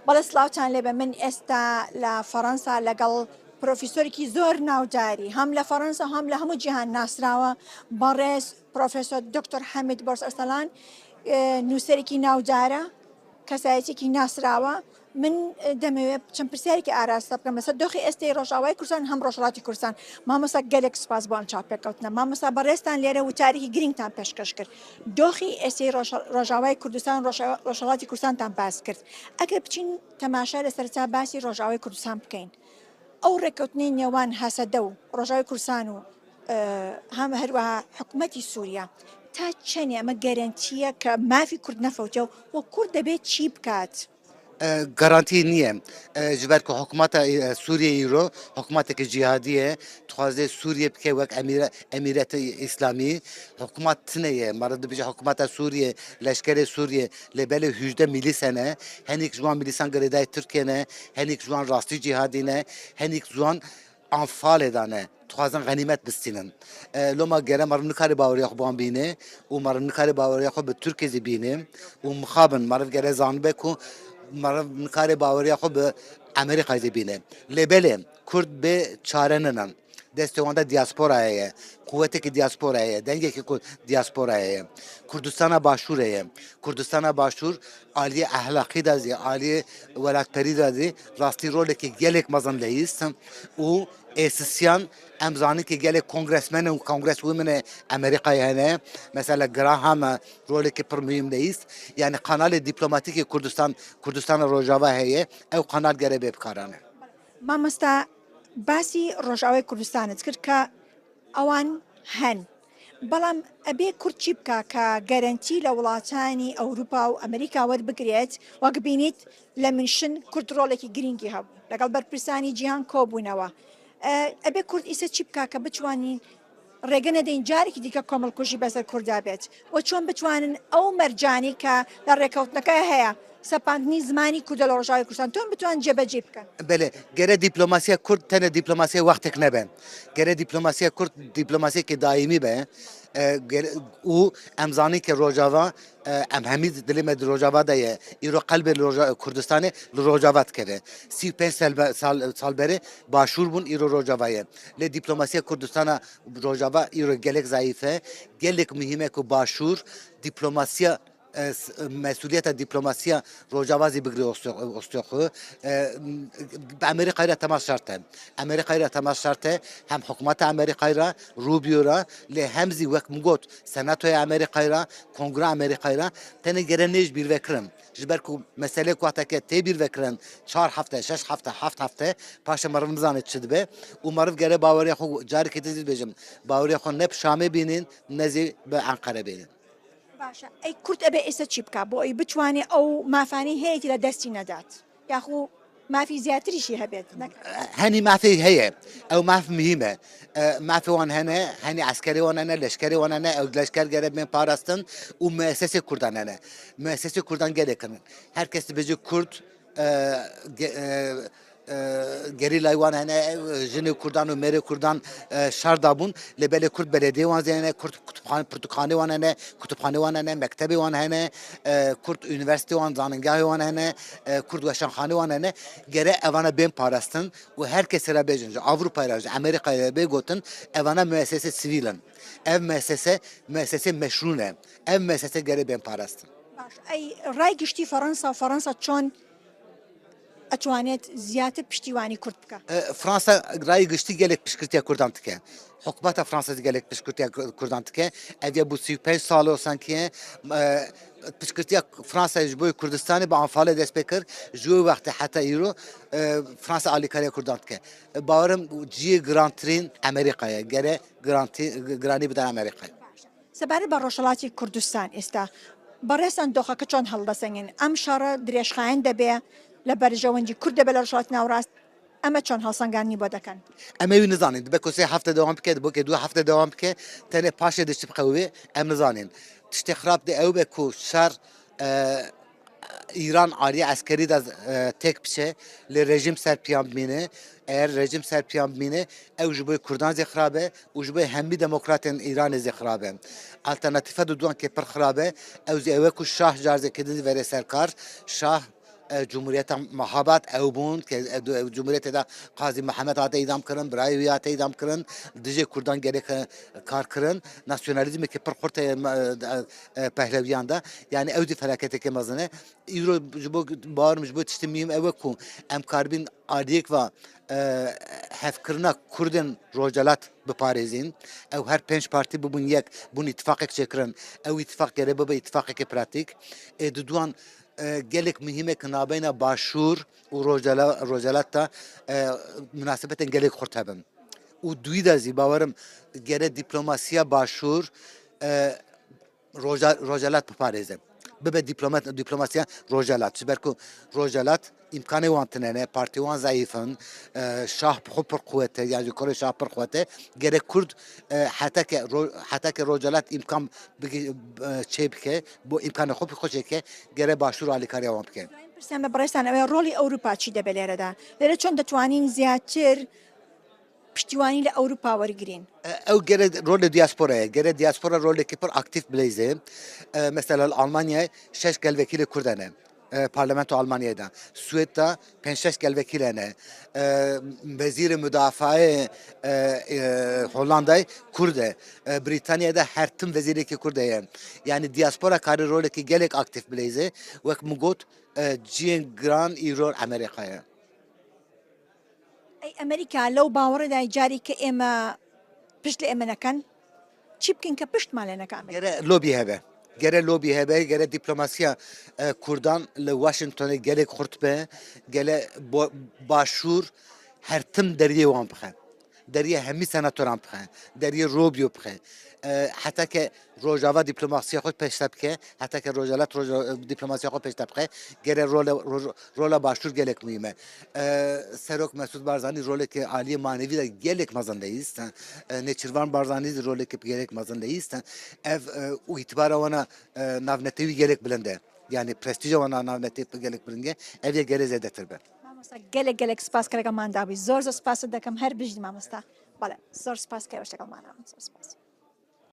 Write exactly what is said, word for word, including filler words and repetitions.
بەڵێ، سڵاوتان لێبێ. من ئێستا لە فەڕەنسا لەگەڵ پرۆفیسۆرێکی زۆر ناوداری، هەم لە فەڕەنسا هەم لە هەموو جیهان ناسراوە، بەڕێز پرۆفیسۆر دکتۆر حەمید بۆرس ئەرسەلان، ئێ، نووسەرێکی ناودارە، کەسایەتێکی ناسراوە. من، ئێ، دەمەوێت چەند پرسیارێکی ئاراستە بکەم لەسەر دۆخی ئێستەی ڕۆژاوای کوردستان، هەم ڕۆژهەڵاتی کوردستان. مامۆستا، گەلێک سپاس بۆ ئەم چاوپێکەوتنە. مامۆستا، بەڕێزتان لێرە وتارێکی گرنگتان پێشکەش کرد. دۆخی ئێستەی ڕۆژ-، ڕۆژاوای کوردستان، ڕۆژا-، ڕۆژهەڵاتی کوردستانتان باس کرد. ئەگەر بچین تەماشا لە سەرەتا باسی ڕۆژاوای کوردستان بکەین، ئەو ڕێککەوتنەی نێوان هەسەدە و ڕۆژاوای کوردستان و، ئە، هەم هەروەها حکوومەتی سووریا، تا چەنێ ئەمە گەرەنتییە کە مافی کورد نەفەوتێ و، و کورد دەبێت چی بکات؟ ئە، گەرانتی نییە. ئە، ji ber ku hikûmeta, ê, Sûriyê îro hikûmeteke cîhadî ye, dixwaze Sûriye bike wek emîre-, emîreta îslamî. Hikûmet tune ye, meriv dibêje hikûmeta Sûriyê, leşkerê Sûriyê, lê belê hûjdeh mîlîs hene, henîk ji wan mîlîsan girêdayî Tirkiyê ne, henîk ji wan rastî cîhadî ne, henîk ji wan anfalê de ne. Dixwazin xenîmet bistînin. E, loma gere meriv nikare baweriya xwe bi wan bîne û meriv nikare baweriya xwe bi Tirkiyê zî bîne û mixabin meriv gere zanibe ku meriv nikare baweriya xwe bi Amerîkayê zî bîne. Lê belê Kurd bê çare ninin. Destê wan de diasporayê ye. Quwetekî diasporayê ye. Dengekî ku diasporayê ye. Kurdistana Başûrê ye. Kurdistana Başûr aliyê ehlaqî de zî, aliyê welatperî de zî rastî rolekî gelek mezin leyîst û êsisiyan em zanin ki gelek kongresmen û congresswomen ê Amerîkayê hene. Mesela Graham e, rolekî pir muhîm leyîst. Yani kanalê dîplomatîkê Kurdistan, Kurdistana Rojava heye. Ew kanal gere bê bikarane. Mamosta, باسی ڕۆژاوای کوردستانت کرد کە ئەوان هەن. بەڵام ئەبێ کورد چی بکا کە گەرەنتی لە وڵاتانی ئەوروپا و ئەمریکا وەربگرێت، وەک بینیت لە منشن کورد ڕۆڵێکی گرنگی هەبوو، لەگەڵ بەرپرسانی جیهان کۆبوونەوە. ئە، ئەبێ کورد ئیسە چی بکا کە بتوانین ڕێگە نەدەین جارێکی دیکە کۆمەڵکوژی بەسەر کوردا بێت؟ و چۆن بتوانن ئەو مەرجانی کە لە ڕێکەوتنەکە هەیە، سەپاندنی زمانی کوردە لە ڕۆژاوای کوردستان، چۆن بتوانن جێبەجێ بکەن؟ Belê, gere dîplomasiya Kurd tenê dîplomasiya wextek nebe. Gere dîplomasiya Kurd dîplomasiyeke daîmî be. E, gere-, û em zanîn ke Rojava, e, em hemî dilê me di Rojava de ye. Îro qelbê li Roja-, Kurdistanê li Rojava dikeve. Sî û pênc sal be-, sal, sal berê Başûr bûn, îro Rojava ye. Lê dîplomasiya Kurdistana Rojava îro gelek zayîf e. Gelek muhîm e ku Başûr dîplomasiya, e, s-, mesûliyeta dîplomasiya Rojava zî bigire ostiyo-, ostiyo xwe. E, bi Amerîkayê re temas şert e. Amerîkayê re temas şert e. Hem hikûmeta Amerîkayê re, Rubio re, lê hem zî wek min got, Senatoya Amerîkayê re, Kongra Amerîkayê re, tenê gere nê ji bîr vekirin. Ji ber ku meselê ku hateke tê bîr vekirin, çar hefte, şeş hefte, heft hefte, paşê meriv nizane çi dibe û meriv gere baweriya xwe, carekê din zî dibêjim, baweriya xwe ne bi Şamê bînin, ne zî bi Enqere bînin. باشە، ئەی کورد ئەبێ ئێستا چی بکا بۆ ئەوی بتوانێ ئەو مافانەی هەیەی لە دەستی نەدات؟ یاخو مافی زیاتریشی هەبێت؟ نەک- Henî mafê heye. Ew maf muhîm e. E, mafê wan hene, henî eskerê wan hene, leşkerê wan hene, ew leşker gere bên parastin û muesesê Kurdan hene. Muesesê Kurdan gelek in. Her kes dibêje Kurd, e, ge-, e, e, gerîlayê wan hene, jinê Kurdan û mêrê Kurdan, e, şer dabûn. Lê belê Kurd belediyê wan zî hene, Kurd kutubxan-, pirtûkxanê wan hene, kutubxanê wan hene, mektebê wan hene, e, Kurd unîversîtê wan, zanîngehê wan hene, e, Kurd weşanxanê wan hene. Gere evana bên parastin û her kesê re bêjin, ji Ewropayê re, ji Amerîkayê re bê gotin, evana muesese sivîl in. Ev muesese, muesese meşrû ne. Ev muesese gere bên parastin. باش، ئەی ڕای گشتی فەڕەنسا و فەڕەنسا چۆن ئەتوانێت زیاتر پشتیوانی کورد بکە؟ E, Fransa rayê giştî gelek piştgirtiya Kurdan dike. Hikûmeta Fransa zî gelek piştgirtiya Ku-, Kurdan dike. Ev ya bû sî û pênc sal o sanki ye. E, piştgirtiya Fransa ji bo Kurdistanê bi anfalê dest pê kir. Ji wê wextê heta îro, e, Fransa alîkariya Kurdan dike. E, bawerim cihê girantirîn Amerîka ye. Gere girantî-, giranî bidin Amerîkayê. سەبارەت بە ڕۆژهەڵاتی کوردستان ئێستا، بەڕێزان دۆخەکە چۆن هەڵدەسەنگێن؟ ئەم شەڕە درێژخایەن دەبێ لە بەرژەوەندی کورد دەبێ لە ڕۆژهەڵاتی ناوڕاست؟ ئەمە چۆن هەڵسەنگاندنی بۆ دەکەن؟ Em ê wî nizanin. Dibe ku sê hefte dewam bike, dibe ku du hefte dewam bike, tenê paşê diçi biqewê, em nizanin. Tiştê xirab dê ew be ku şer, e, Îran aliyê eskerî de, e, têk biçe, lê rejîm ser piyan bimîne. Eger rejîm ser piyan bimîne, ew ji bo Kurdan zî xirab e û ji bo hemî demokratên Îranê zî xirab e. Alternatîfa diduan ke pir xirab e, ew zî ew e ku şah car zêkê din zî verê ser kar, şah e, Cumhuriyeta Mahabat ew bûn, ke, e, du-, e, Cumhuriyetê de Qazî Mihemed hate îdam kirin, birayê wî hate îdam kirin, dijê Kurdan gelek, e, kar kirin. Nasyonalîzmeke pir xurt heye, e, e, e, Pehlewiyan de. Yani ew jî felaketeke mezin e. Îro ji bo, bawerim ji bo tiştê muhîm ew e ku em karibin aliyek ve, e, hevkirina Kurdên Rojhelat biparêzin. Ew her pênc partî bibûn yek, bûn îtifaqek çêkirin. Ew îtifaq gere bibe îtifaqeke pratîk. Ê di duan, e, gelek muhîm e ku nabeyna Başûr û Rojhela-, Rojhelat de, e, munasebetên gelek xurt hebin. Û duyî de zî bawerim gere diplomasiya Başûr, e, Roja-, Rojhelat biparêze. Bibe diplomat, diplomasiya Rojhelat. Ji ber ku Rojhelat îmkanê wan tune ne, partî wan zayîf in, e, şah bi xwe pir quwet e, yan ji korê şah pir quwet e. Gere Kurd, e, heta ke ro-, heta ke Rojhelat îmkan bigi-, e, çê bike, bo îmkanê xwe bi xwe çêke, gere Başûr alîkariya wan bike. Em pirsên me birêzan, ew rolî Ewropa çi debe lêre de? Lêre çend detwanîn ziyadtir piştîwanî li Ewropa wergirîn? E, ew gere rolê diaspora ye. Gere diaspora rolekî pir aktîf bileyzê. E, mesela li Almanyayê şeş gelvekîlê Kurd hene. E, parlamento Almanyayê de. Swêd de pênc şeş gelvekîl hene. E, wezîrê mudafaayê, e, e, Hollandayê Kurd e. E, Brîtanyayê de her tim wezîrekî Kurd heye. Yani diaspora karê rolekî gelek aktîf bileyzê. Wek min got, e, cihên giran îro Amerîka ye. Ey Amerîka, lew bawerê de carî ke ême pişt li ême nekin, çi bikin ke pişt male neke Amerîka? Gere lobî hebe. Gere lobî hebe, gere diplomasiya, e, Kurdan li Washingtonê gelek xurt be, gele bo-, Başûr her tim deriyê wan bixe. Deriyê hemî senatoran bixe. Deriyê Rubio bixe. E, heta ke Rojava diplomasiya xwe pêşte bike, heta ke Rojhelat roja-, diplomasiya xwe pêşte bike, gere role, roj-, rola Başûr gelek muhîm e. E, Serok Mesûd Barzanî roleke aliyê manevî de gelek mezin leyîst. E, Nêçîrvan Barzanî zî roleke gelek mezin leyîst. Ev, e, û îtibara wana, e, navnetewî gelek bilind e. Yani prestîja wana navnetewî gelek bilind e. Ev yê gere zêdetir be. Mamosta, gelek gelek spas ke legelman dabî. Zor zor spas dikim. Her bijî mamosta. Bale, zor spas ke weş legelman dabî. Zor spas.